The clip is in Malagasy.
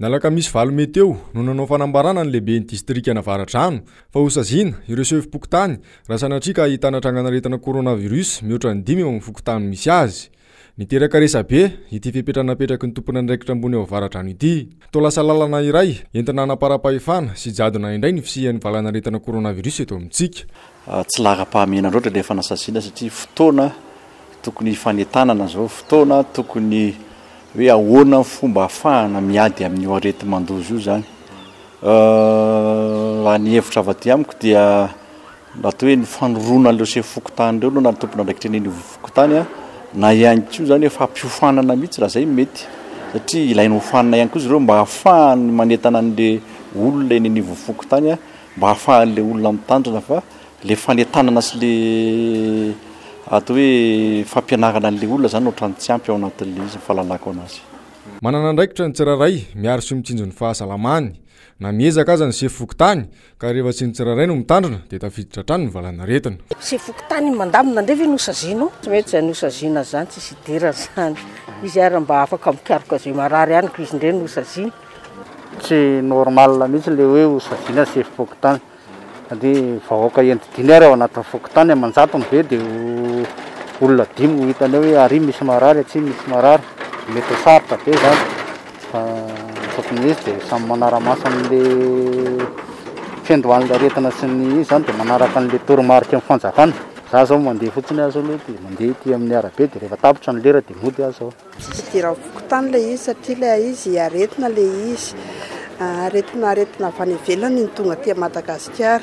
Ny alakamisy 8 mey teo no nanao fanambarana ny lehiben'ny distrikan'Avaradrano fa hosaziana ireo sefom-pokontany raha sanatria ka ahitana trangan'aretina coronavirus mihoatra ny dimy eo amin'ny fokontany misy azy. Niteraka resabe ity fepetra napetraky ny tompon'andraikitra ambony ao Avaradrano ity. Toa lasa lalana iray entina hanaparam-pahefana sy jadona indray ny fisian'ny valanaretina coronavirus eto amintsika. Tsy laharam-pahamehana loatra ilay fanasaziana satria fotoana tokony hifanentanana izao, fotoana tokony hoe ahoana ny fomba ahafahana miady amin'io areti-mandoza io izany. Raha ny hevitra avy aty amiko dia ny atao hoe ny fanoroana an'ireo sefo fokontany ireo aloha na ny tompon'andraikitra eny anivon'ny fokontany na ihany koa izany hoe fampiofanana mihitsy raha izay no mety satria ilaina hofanina ihany koa izy ireo mba ahafahany manentana an'ilay olona eny anivon'ny fokontany mba ahafahan'ilay olona mitandrina fa ilay fanentanana sy ilay atao hoe fampianarana an'ilay olona izany ohatran'ny tsy ampy ao anatin'ilay izy ny fahalalako anazy. Manana andraikitra ny tsirairay miaro sy mitsinjo ny fahasalamany. Na miezaka aza ny sefo fokontany ka rehefa tsy ny tsirairay no mitandrina dia tafiditra hatrany ny valanaretina. Sefo fokontany mandamina indray ve no hosaziana ao? Tsy mety izany hosaziana izany, tsisy idirany izany. Izy ary mba afaka mikaroka izay marary ihany ko izy indray no hosaziana. Tsy normal mihitsy le hoe ho saziana sefo fokontany satria vahoaka entidiny ary ao anatin'ny fokontany aman-jatony ve dia ho olona dimy ho hitany hoe ary misy marary atsy misy marary, mety ho sarotra be zany fa ny tokony izy dia samy manara-maso an'le fiandohan'le aretina sy ny izy zany dia manaraka an'le toromariky ny fanjakana, za zao mandeha fotsiny aho zao aloha dia mandeha ety amin'ny arabe dia rehefa tapitra ny lera dia mody aho zao. Tsisy idiran'ny fokontany ilay izy satria ilay izy aretina ilay izy. Aretina aretina avy any ivelany no tonga aty Madagasikara.